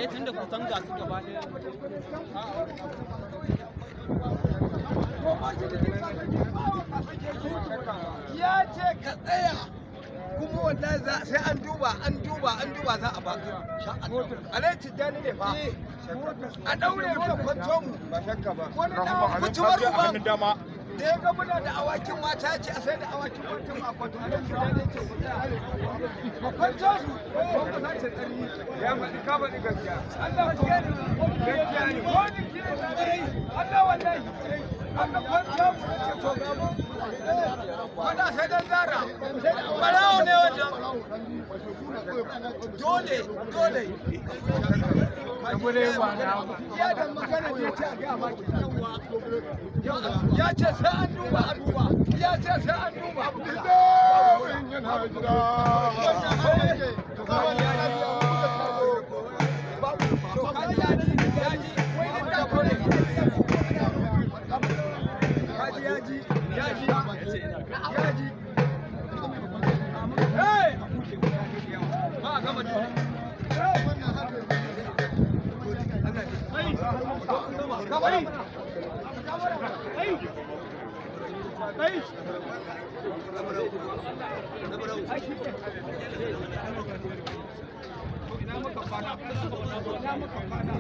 Eh, tunda kusan ga su gaba ɗaya. Ya ce ka tsaya, kuma wallahi sai an duba, an duba, an duba, za a baka. Alai Tijjani ne fa a daure mu da kwanto mu. Ba shakka ba. Wani dan kutuwar uban da ya ga muna da awakin mata, ya ce a sai da awakin mata a kwanto. Alai Tijjani ce ku tsaya ku kwanto su, ko ku sace tsarni. Ya faɗi, ka faɗi gaskiya. Allah gaskiya ne, gaskiya ne, ko ni kire ne. Allah, wallahi aka kwanta mu, ce to ga mu wanda sai dan zara barawo ne wannan. Dole dole ya da magana ne ce a ga maki. Ya ce sai an duba, an duba, ya ce sai an duba. To kaji, ya ji, ya ji, wai ne da kore. Kaji, ya ji, ya ji, ya ji. Hey! Ba a gama dole. Kabari! Ina muka kwana? Ina muka kwana?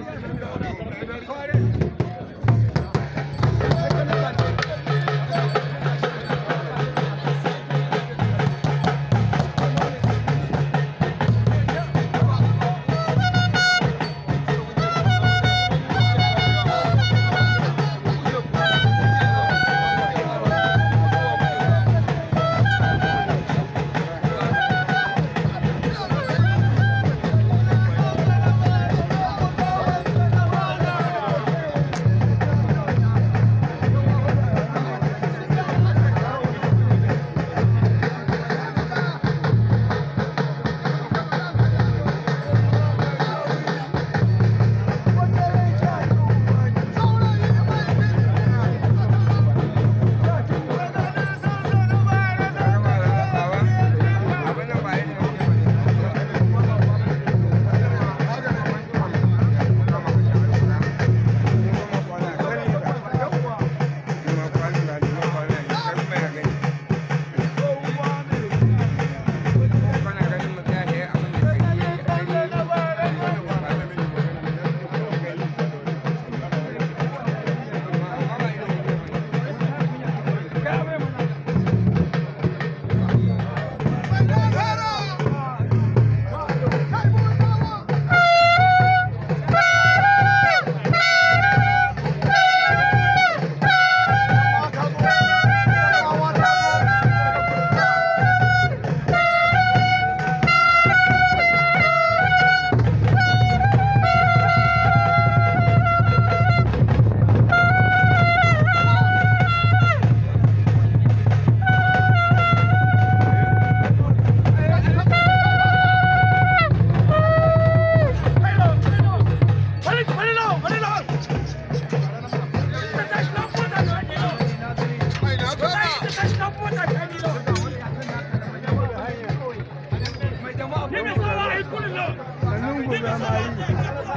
Abin nan ba yadda muke ba. Mai jama'a.